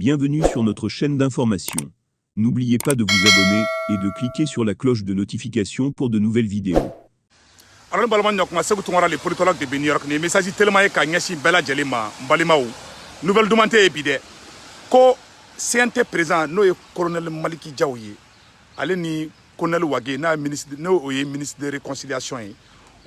Bienvenue sur notre chaîne d'information. N'oubliez pas de vous abonner et de cliquer sur la cloche de notification pour de nouvelles vidéos. Alors, balima ɲɔkuma, Segu Tunkara, le politologue de New York. Ni message tellement ye ka ɲɛsin bɛɛ lajɛlen ma. N balimaw, nouvelle duman tɛ ye bi dɛ, ko CNT président, n'o ye colonel Maliki Jaw ye, ale ni colonel Wage, n'a ministre, n'o ye ministre de réconciliation ye,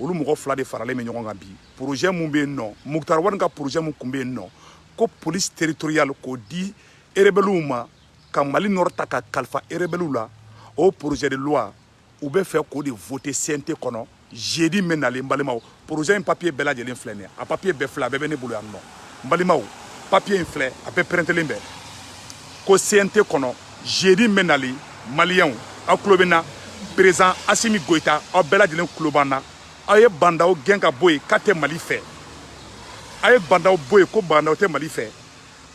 olu mɔgɔ fila de faralen bɛ ɲɔgɔn kan bi. Projet mun bɛ yen nɔ, Moctar Ouane ka projet mun kun bɛ yen nɔ, ko police territoriale k'o di rebelles ma, ka Mali nord ta ka kalifa rebelles la, o projet de loi, u bɛ fɛ k'o de voter CNT kɔnɔ jeudi min nalen. N balimaw, projet in papier bɛɛ lajɛlen filɛ nin ye. A papier bɛɛ filɛ, a bɛɛ bɛ ne bolo yan nɔ. N balimaw, papier in filɛ, a bɛɛ pɛrɛntelen bɛ ko CNT kɔnɔ jeudi min nalen. Maliyɛnw, aw tulo bɛ n na. Président Asimi Goyita, aw bɛɛ lajɛlen tulo b'an na. Aw ye Bah N'Daw gɛn ka bɔ yen k'a tɛ Mali fɛ. A ye Bah N'Daw bɔ yen ko Bah N'Daw tɛ Mali fɛ.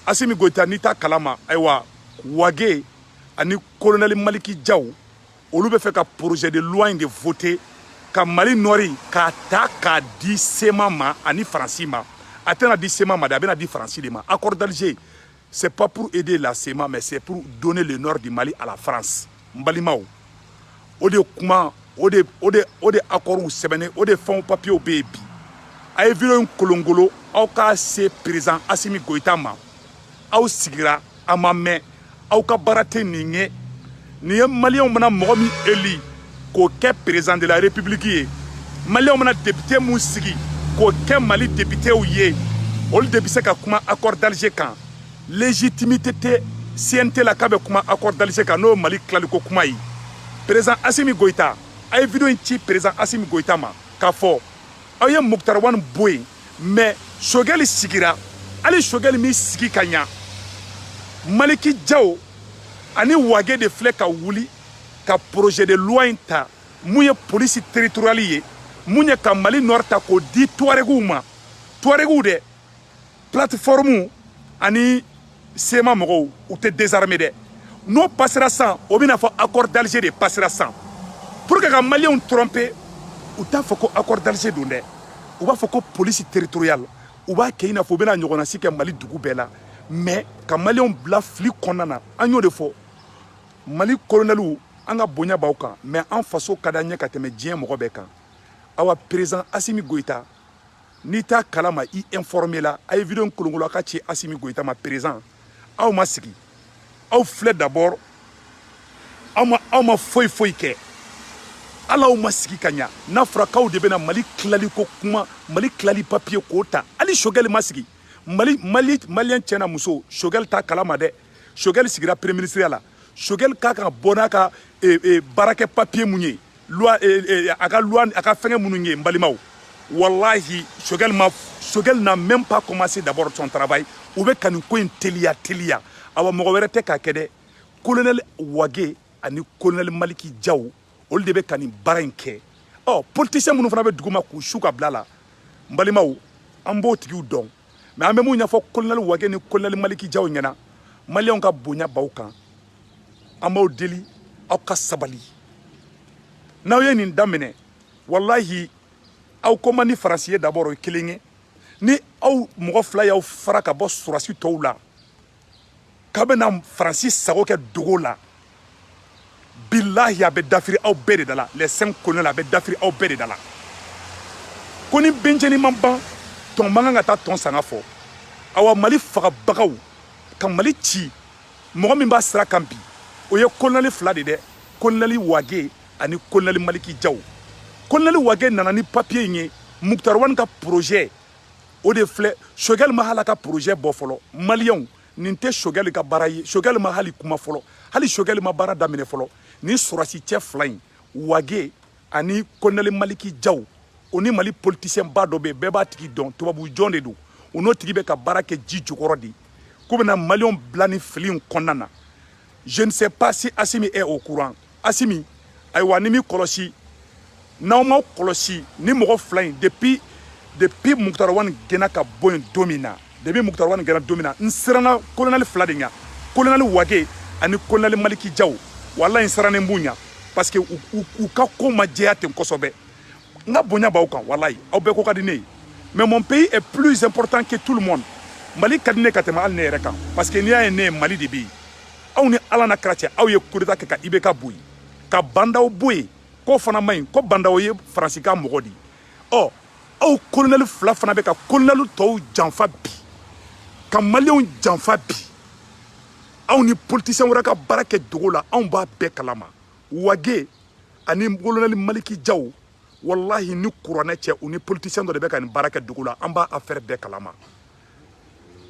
Asimi Goyita, n'i t'a kalama, ayiwa, Wage ani colonel Maliki Jaw, olu bɛ fɛ ka projet de loi in de voter ka Mali nord k'a ta k'a di CMA ma ani Faransi ma. A tɛna di CMA ma dɛ, a bɛna di Faransi de ma. Accord d'Alger, c'est pas pour aider la CMA, mais c'est pour donner le nord du Mali à la France. N balimaw, o de kuma, o de accords sɛbɛnnen, o de fɛnw papiers bɛ yen bi. A ye vidéo in kolongolo, aw k'a se président Asimi Goyita ma. Aw sigira, a ma mɛn, aw ka baara tɛ nin ye. Nin ye Maliyɛnw mana mɔgɔ min élu k'o kɛ président de la République ye, Maliyɛnw mana député mun sigi k'o kɛ Mali députéw ye, olu de bɛ se ka kuma accord d'Alger kan. Légitimité tɛ CNT la k'a bɛ kuma accord d'Alger kan, n'o ye Mali tilaliko kuma ye. Président Asimi Goyita, a ye vidéo in ci président Asimi Goyita ma k'a fɔ aw ye Moctar Ouane bɔ yen, mais Choguel sigira. Hali Choguel min sigi ka ɲa, Maliki Jaw ani Wage de filɛ ka wuli ka projet de loi in ta, mun ye police territoriale ye, mun ye ka Mali nord ta k'o di Tuaregiw ma. Tuaregiw dɛ, plateforme ani CMA mɔgɔw, u tɛ désarmé dɛ. N'o passera san, o bɛna fɔ accord d'Alger de passera san pour que ka Maliyɛnw tromper. U t'a fɔ ko accord d'Alger don dɛ, u b'a fɔ ko police territoriale. U b'a kɛ i n'a fɔ u bɛna ɲɔgɔnna si kɛ Mali dugu bɛɛ la, mais ka Maliyɛnw bila fili kɔnɔna na. An y'o de fɔ, Mali colonɛliw, an ka bonya b'aw kan, mais an faso ka d'an ye ka tɛmɛ diɲɛ mɔgɔ bɛɛ kan. Awa, président Asimi Goyita, n'i t'a kalama, i informé la. A ye vidéo in kolonkolon, a ka ci Asimi Goyita ma. Président, aw ma sigi, aw filɛ d'abord, aw ma foyi foyi kɛ. Hali aw ma sigi ka ɲa, n'a fɔra k'aw de bɛna Mali tilali ko kuma, Mali tilali papier k'o ta, hali Choguel ma sigi. Mali Maliyɛn cɛ n'a muso, Choguel t'a kalama dɛ. Choguel sigira premier ministre la, Choguel k'a kan ka bɔ n'a ka baarakɛ papier mun ye, loi, a ka loi, a ka fɛngɛ minnu ye. N balimaw, wallahi, Choguel n'a même pas commencé d'abord son travail. U bɛ ka nin ko in teliya teliya. Awa, mɔgɔ wɛrɛ tɛ k'a kɛ dɛ, colonel Wage ani colonel Maliki Jaw, olu de bɛ ka nin baara in kɛ. Ɔ, politicien minnu fana bɛ dugu ma k'u su ka bila la, n balimaw, an b'o tigiw dɔn. Mais an bɛ mun ɲɛfɔ colonel Wage ni colonel Maliki Jaw ɲɛna? Maliyɛnw ka bonya b'aw kan. An b'aw deli, aw ka sabali. N'aw ye nin daminɛ, wallahi, aw ko man di Faransi ye d'abord, o ye kelen ye. Ni aw mɔgɔ fila y'aw fara ka bɔ surasi tɔw la k'aw bɛna Faransi sago kɛ dogo la, bilahi, a bɛ dafiri aw bɛɛ de da la. Les cinq colonels, a bɛ dafiri aw bɛɛ de da la. Ko ni bencɛni ma ban, tɔn man kan ka taa tɔn sanga fɔ. Awa, Mali fagabagaw ka Mali ci, mɔgɔ min b'a sira kan bi, o ye colonel fila de dɛ, colonel Wage ani colonel Maliki Jaw. Colonel Wage nana ni papier in ye, Moctar Ouane ka projet, o de filɛ. Choguel ma hali a ka projet bɔ fɔlɔ. Maliyɛnw, nin tɛ Choguel ka baara ye. Choguel ma hali kuma fɔlɔ, hali Choguel ma baara daminɛ fɔlɔ. Nin sɔrɔsi cɛ fila in, Wage ani colonel Maliki Jaw, o ni Mali politicien ba dɔ bɛ yen, bɛɛ b'a tigi dɔn, tubabu jɔn de don, o n'o tigi bɛ ka baara kɛ ji jukɔrɔ de, k'u bɛna Maliyɛnw bila ni fili in kɔnɔna na. Je ne sais pas si Asimi est au courant. Asimi, ayiwa, ni m'i kɔlɔsi, n'aw m'aw kɔlɔsi, ni mɔgɔ fila in, depuis Moctar Ouane gɛnna ka bɔ yen don min na, depuis Moctar Ouane gɛnna don min na, n siranna colonel fila de ɲɛ, colonel Wage ani colonel Maliki Jaw. Walahi, n sirannen b'u ɲɛ, parce que u ka ko ma jɛya ten kosɛbɛ. N ka bonya b'aw kan, walahi, aw bɛɛ ko ka di ne ye, mais mon pays est plus important que tout le monde. Mali ka di ne ka tɛmɛ hali ne yɛrɛ kan, parce que n'i y'a ye ne ye, Mali de bɛ yen. Aw ni Ala n'a kira cɛ, aw ye coup d'état kɛ ka IBK bɔ yen, ka Bah N'Daw bɔ yen, k'o fana man ɲi, ko Bah N'Daw ye Faransi ka mɔgɔ de ye. Ɔ, aw colonel fila fana bɛ ka colonel tɔw janfa bi, ka Maliyɛnw janfa bi. Aw ni politicien wɛrɛ ka baara kɛ dogo la, anw b'a bɛɛ kalama. Wage ani colonel Maliki Jaw, wallahi, ni kuranɛ cɛ, u ni politicien dɔ de bɛ ka nin baara kɛ dogo la. An b'a affaire bɛɛ kalama.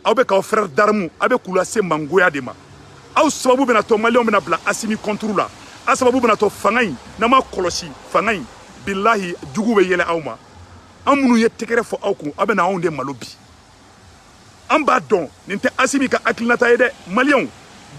Aw bɛ k'aw frère d'armes, aw bɛ k'u lase mangoya de ma. Aw sababu bɛna to Maliyɛnw bɛna bila Asimi contre la. Aw sababu bɛna to fanga in, n'an ma kɔlɔsi fanga in, bilahi, jugu bɛ yɛlɛ aw ma. An minnu ye tɛgɛrɛ fɔ aw kun, aw bɛna anw de malo bi. An b'a dɔn nin tɛ Asimi ka hakilinata ye dɛ, Maliyɛnw.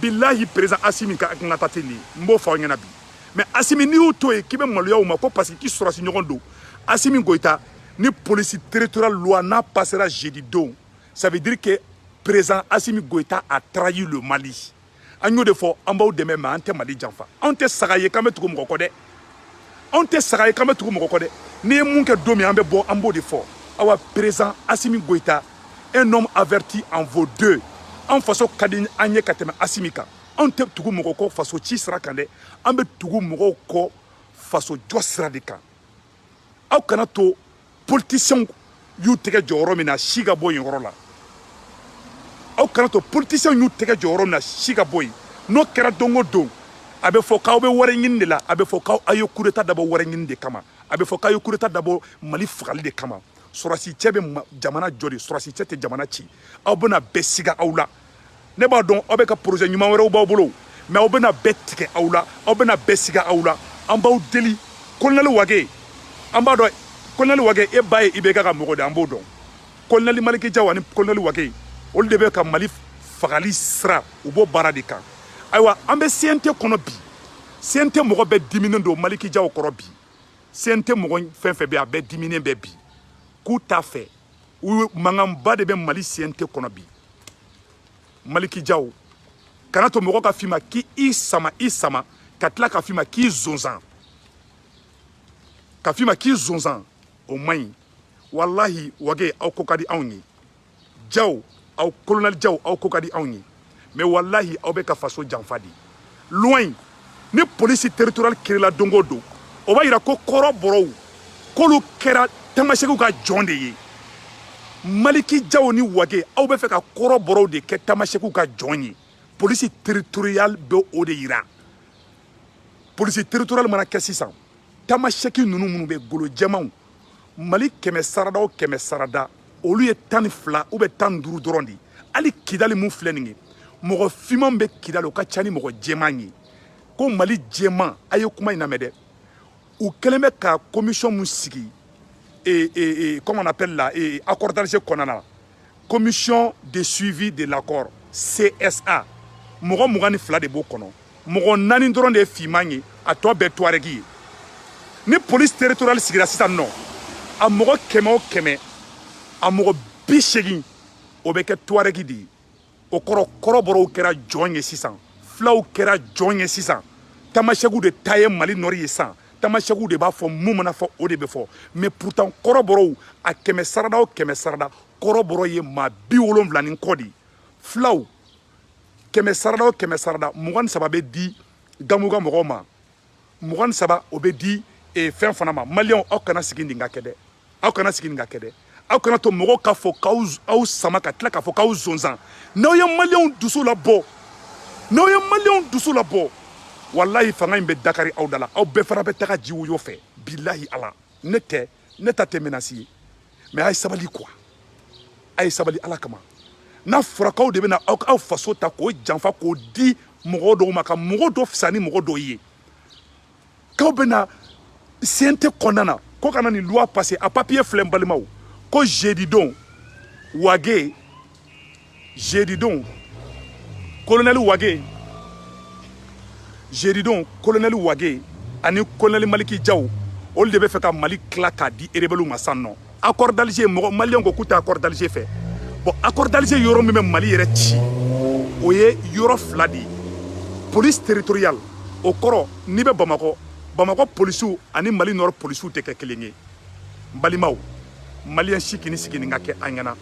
Bilahi, président Asimi ka hakilinata tɛ nin ye, n b'o fɔ aw ɲɛna bi. Mais Asimi, n'i y'u to yen k'i bɛ maloya u ma ko parce que k'i sɔrɔsi ɲɔgɔn don, Asimi Goïta, ni police territoriale loi n'a passera jeudi don, ça veut dire que président Asimi Goïta a trahi le Mali. An y'o de fɔ, an b'aw dɛmɛ, mais an tɛ Mali janfa. Anw tɛ saga ye k'an bɛ tugu mɔgɔ kɔ dɛ. Anw tɛ saga ye k'an bɛ tugu mɔgɔ kɔ dɛ. N'i ye mun kɛ don min, an bɛ bɔ, an b'o de fɔ. Awa, président Asimi Goïta, un homme averti en vaut deux. An faso ka di an ye ka tɛmɛ Asimi kan. Anw tɛ tugu mɔgɔ kɔ faso ci sira kan dɛ, an bɛ tugu mɔgɔw kɔ faso jɔ sira de kan. Aw kana to politiciens y'u tɛgɛ jɔ yɔrɔ min na, si ka bɔ yen yɔrɔ la. Aw kana to politiciens y'u tɛgɛ jɔ yɔrɔ min na, si ka bɔ yen. N'o kɛra don o don, a bɛ fɔ k'aw bɛ wari ɲini de la, a bɛ fɔ k'aw ye coup d'état dabɔ wari ɲini de kama, a bɛ fɔ k'aw ye coup d'état dabɔ Mali fagali de kama. Sɔrɔsi cɛ bɛ jamana jɔ de, sɔrɔsi cɛ tɛ jamana ci. Aw bɛna bɛɛ siga aw la. Ne b'a dɔn aw bɛ ka projet ɲuman wɛrɛw b'aw bolo, mais aw bɛna bɛɛ tigɛ aw la, aw bɛna bɛɛ siga aw la. An b'aw deli, colonel Wage, an b'a dɔn colonel Wage, e ba ye IBK ka mɔgɔ de, an b'o dɔn. Colonel Maliki Jaw ani colonel Wage, olu de bɛ ka Mali fagali sira, u b'o baara de kan. Ayiwa, an bɛ CNT kɔnɔ bi. CNT mɔgɔ bɛɛ diminen don Maliki Jaw kɔrɔ bi. CNT mɔgɔ fɛn fɛn bɛ yen, a bɛɛ diminen bɛ bi k'u t'a fɛ. U mankanba de bɛ Mali CNT kɔnɔ bi. Maliki Jaw, kana to mɔgɔ ka f'i ma k'i sama, i sama, ka tila ka f'i ma k'i zonzan, ka f'i ma k'i zonzan, o man ɲi. Walahi, Wage, aw ko ka di anw ye. Jaw, aw colonel Jaw, aw ko ka di anw ye, mais walahi, aw bɛ ka faso janfa de. Loi ni police territoriale créela don o don, o b'a yira ko kɔrɔbɔrɔw k'olu kɛra Tamasɛkiw ka jɔn de ye. Maliki Jaw ni Wage, aw bɛ fɛ ka kɔrɔbɔrɔw de kɛ Tamasɛkiw ka jɔn ye. Police territoriale bɛ o de yira. Police territoriale mana kɛ sisan, Tamasɛki ninnu minnu bɛ golo jɛmanw, Mali 100 sarada o 100 sarada, olu ye 12 ou bien 15 dɔrɔn de. Hali Kidali mun filɛ nin ye, mɔgɔ finman bɛ Kidali, o ka ca ni mɔgɔ jɛman ye. Ko Mali jɛman, a ye kuma in lamɛn dɛ. U kɛlen bɛ ka commission mun sigi, et comment on appelle là, et accord d'Alger kɔnɔna na, commission de suivi de l'accord, CSA, mɔgɔ 22 de b'o kɔnɔ. Mɔgɔ naani dɔrɔn de ye finman ye, a tɔ bɛɛ Tuareg ye. Ni police territoriale sigira sisan nɔ, a mɔgɔ 100 o 100, a mɔgɔ 80, o bɛ kɛ Tuareg de ye. O kɔrɔ, kɔrɔbɔrɔw kɛra jɔn ye sisan, filaw kɛra jɔn ye sisan, Tamasɛkiw de ta ye Mali nord ye sisan. Tamasɛkiw de b'a fɔ mun mana fɔ, o de bɛ fɔ. Mais pourtant, kɔrɔbɔrɔw, a 100 sarada o 100 sarada, kɔrɔbɔrɔ ye maa 70 ni kɔ de. Filaw, 100 sarada o 100 sarada, 23 bɛ di Gamu ka mɔgɔw ma, 23, o bɛ di fɛn fana ma. Maliyɛnw, aw kana sigi nin ka kɛ dɛ, aw kana sigi nin ka kɛ dɛ. Aw kana to mɔgɔw ka fɔ k'aw aw sama, ka tila k'a fɔ k'aw zonzan. N'aw ye Maliyɛnw dusu labɔ, n'aw ye Maliyɛnw dusu labɔ, walahi, fanga in bɛ dakari aw da la. Aw bɛɛ fana bɛ taga ji woyo fɛ. Bilahi Ala, ne tɛ, ne ta tɛ menace ye, mais a ye sabali quoi, a ye sabali Ala kama. N'a fɔra k'aw de bɛna aw faso ta k'o janfa k'o di mɔgɔ dɔw ma, ka mɔgɔ dɔ fisaya ni mɔgɔ dɔw ye, k'aw bɛna CNT kɔnɔna na ko kana nin loi passer, a papier filɛ n balimaw, ko jeudi don, Wage, jeudi don, colonel Wage, jeudi don, colonel Wage ani colonel Maliki Jaw, olu de bɛ fɛ ka Mali tila k'a di rebelles ma sisan nɔ. Accord d'Alger, mɔgɔ Maliyɛn ko k'u tɛ accord d'Alger fɛ. Bon, accord d'Alger yɔrɔ min bɛ Mali yɛrɛ ci, o ye yɔrɔ fila de ye. Police territoriale, o kɔrɔ n'i bɛ Bamakɔ, Bamakɔ polisiw ani Mali nord polisiw tɛ kɛ kelen ye. N balimaw, Maliyɛn si k'i sigi nin ka kɛ an ɲɛna.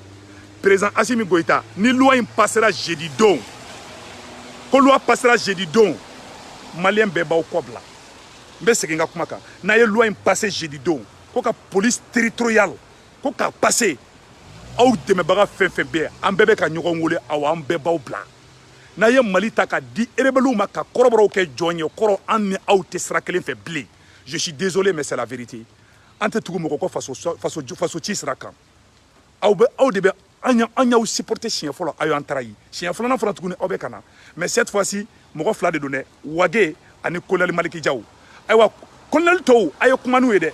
Président Assimi Goïta, ni loi in passera jeudi don, ko loi passera jeudi don, Malien bɛɛ b'aw kɔ bila. N bɛ segin n ka kuma kan. N'a ye loi in passé jeudi don, ko ka police territoriale, ko k'a passé, aw dɛmɛbaga fɛn fɛn bɛ yen, an bɛɛ bɛ ka ɲɔgɔn wele, awɔ, an bɛɛ b'aw bila. N'a ye Mali ta ka di rebelles ma, ka kɔrɔbɔrɔw kɛ jɔn ye, kɔrɔ an ni aw tɛ sira kelen fɛ bilen. Je suis désolé, mais c'est la vérité. An tɛ tugu mɔgɔ kɔ faso faso faso ci sira kan. Aw bɛ, aw de bɛ an y'aw supporter siɲɛ fɔlɔ, aw y'an taara ye siɲɛ filanan fana tuguni, aw bɛ ka na. Mais cette fois ci, mɔgɔ fila de don dɛ, Wage ani colonel Maliki Jaw. Ayiwa, colonel tɔw, a ye kuma n'u ye dɛ.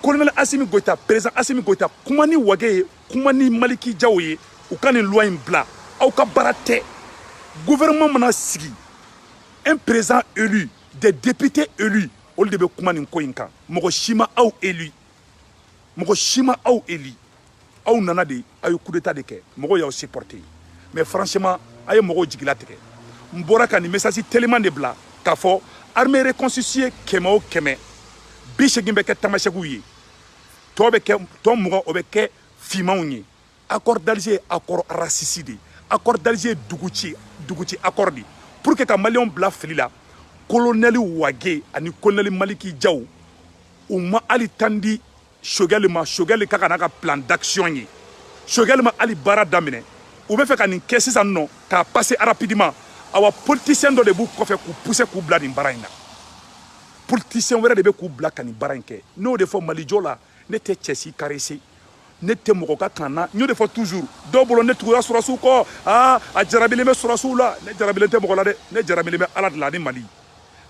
Colonel Assimi Goïta, président Assimi Goïta, kuma ni Wage ye, kuma ni Maliki Jaw ye, u ka nin loi in bila. Aw ka baara tɛ. Gouvernement mana sigi, un président élu, des députés élus, olu de bɛ kuma nin ko in kan. Mɔgɔ si ma aw élu, mɔgɔ si ma aw élu. Aw nana de, aw ye coup d'état de kɛ, mɔgɔw y'aw supporter. Mais franchement, a ye mɔgɔw jigila tigɛ. N bɔra ka nin message teliman de bila k'a fɔ armée reconstituée, 100 o 100, 80 bɛ kɛ tamasɛkiw ye, tɔ bɛ kɛ, tɔ 20, o bɛ kɛ finmanw ye. Accord d'Alger ye accord raciste de ye. Accord d'Alger ye dugu ci, dugu ci accord de pour que ka Maliyɛnw bila fili la. Colonel Wage ani colonel Maliki Jaw, u ma hali tan di Choguel ma. Choguel ka n'a ka plan d'action ye, Choguel ma hali baara daminɛ. U bɛ fɛ ka nin kɛ sisan nɔ k'a passer rapidement. Awa, politicien dɔ de b'u kɔfɛ k'u pousser k'u bila nin baara in na. Politicien wɛrɛ de bɛ k'u bila ka nin baara in kɛ. N'o de fɔ Malijɔ la, ne tɛ cɛ si caresser, ne tɛ mɔgɔ ka kan na. N y'o de fɔ toujours. Dɔw bolo, ne tugura sɔrɔsiw kɔ, aa, a jarabilen bɛ sɔrɔsiw la. Ne jarabilen tɛ mɔgɔ la dɛ, ne jarabilen bɛ Ala de la ani Mali.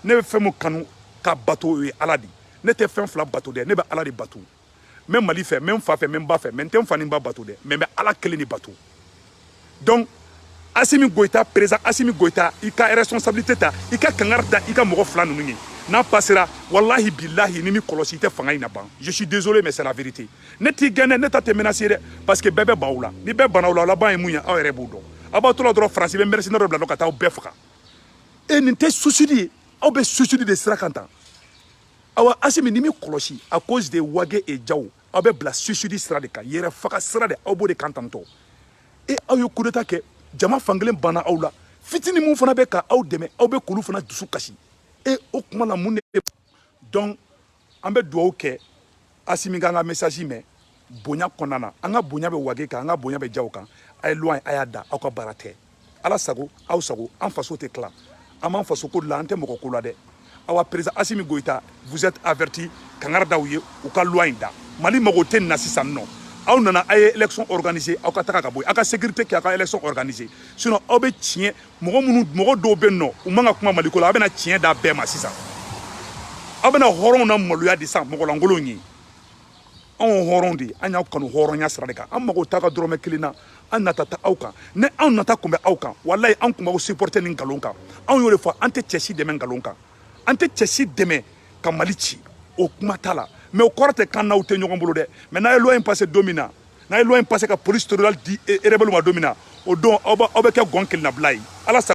Ne bɛ fɛn mun kanu ka bato, o ye Ala de. Ne tɛ fɛn fila bato dɛ, ne bɛ Ala de bato. N bɛ Mali fɛ, n bɛ n fa fɛ, n bɛ n ba fɛ, mais n tɛ n fa ni n ba bato dɛ, mais n bɛ Ala kelen de bato. Donc Assimi Goïta, président Assimi Goïta, i ka responsabilité ta, i ka kangari da i ka mɔgɔ fila ninnu ye. N'a passera, wallahi billahi, ni mi kɔlɔsi, i tɛ fanga in na ban. Je suis désolé, mais c'est la vérité. Ne t'i gɛn dɛ, ne ta tɛ menacer dɛ, parce que bɛɛ bɛ ban aw la. Ni bɛɛ banna aw la, o laban ye mun ye? Aw yɛrɛ b'o dɔn. Aw b'aw to la dɔrɔn, Faransi bɛ mercenaire dɔ bila dɔrɔn ka taa aw bɛɛ faga. E nin tɛ suicide ye, aw bɛ suicide de sira kan tan. Awa, Assimi, ni mi kɔlɔsi, à cause de Wage et Jaw, aw bɛ bila suicide sira de kan, yɛrɛ faga sira de, aw b'o de kan tantɔ. E, aw ye coup d'état kɛ, jama fankelen banna aw la. Fitinin mun fana bɛ ka aw dɛmɛ, aw bɛ k'olu fana dusu kasi. E, o kuma la, mun de? Donc an bɛ dugawu kɛ Assimi k'an ka message mɛn bonya kɔnɔna na. An ka bonya bɛ Wage kan, an ka bonya bɛ Jaw kan. A ye loi, a y'a da, aw ka baara tɛ. Ala sago, aw sago. An faso tɛ tila, an b'an faso ko de la, an tɛ mɔgɔ ko la dɛ. Awa, président Assimi Goïta, vous êtes averti. Kangari d'aw ye, u ka loi in da. Mali mago tɛ nin na sisan nɔ. Aw nana, a ye élection organiser, aw ka taga ka bɔ yen, aw ka sécurité kɛ, aw ka élection organiser. Sinon aw bɛ tiɲɛ. Mɔgɔ minnu, mɔgɔ dɔw bɛ yen nɔ, u man ka kuma Maliko la, aw bɛna tiɲɛ d'a bɛɛ ma sisan. Aw bɛna hɔrɔnw na maloya de sisan, mɔgɔlankolonw ye. Anw ye hɔrɔnw de ye, an y'aw kanu hɔrɔnya sira de kan. An mago t'a ka dɔrɔmɛ kelen na. An nata tɛ aw kan. Ni anw nata kun bɛ aw kan, walayi, an kun b'aw supporter ni nkalon kan. Anw y'o de fɔ, an tɛ cɛ si dɛmɛ nkalon kan, an tɛ cɛ si dɛmɛ ka Mali ci, o kuma t'a la. Mais o kɔrɔ tɛ k'an n'aw tɛ ɲɔgɔn bolo dɛ. Mais n'a ye loi in passé don min na, n'a ye loi in passé ka police territoriale di rebelle ma don min na, o don aw bɛ kɛ gɔn kelenna bila ye. Ala sa.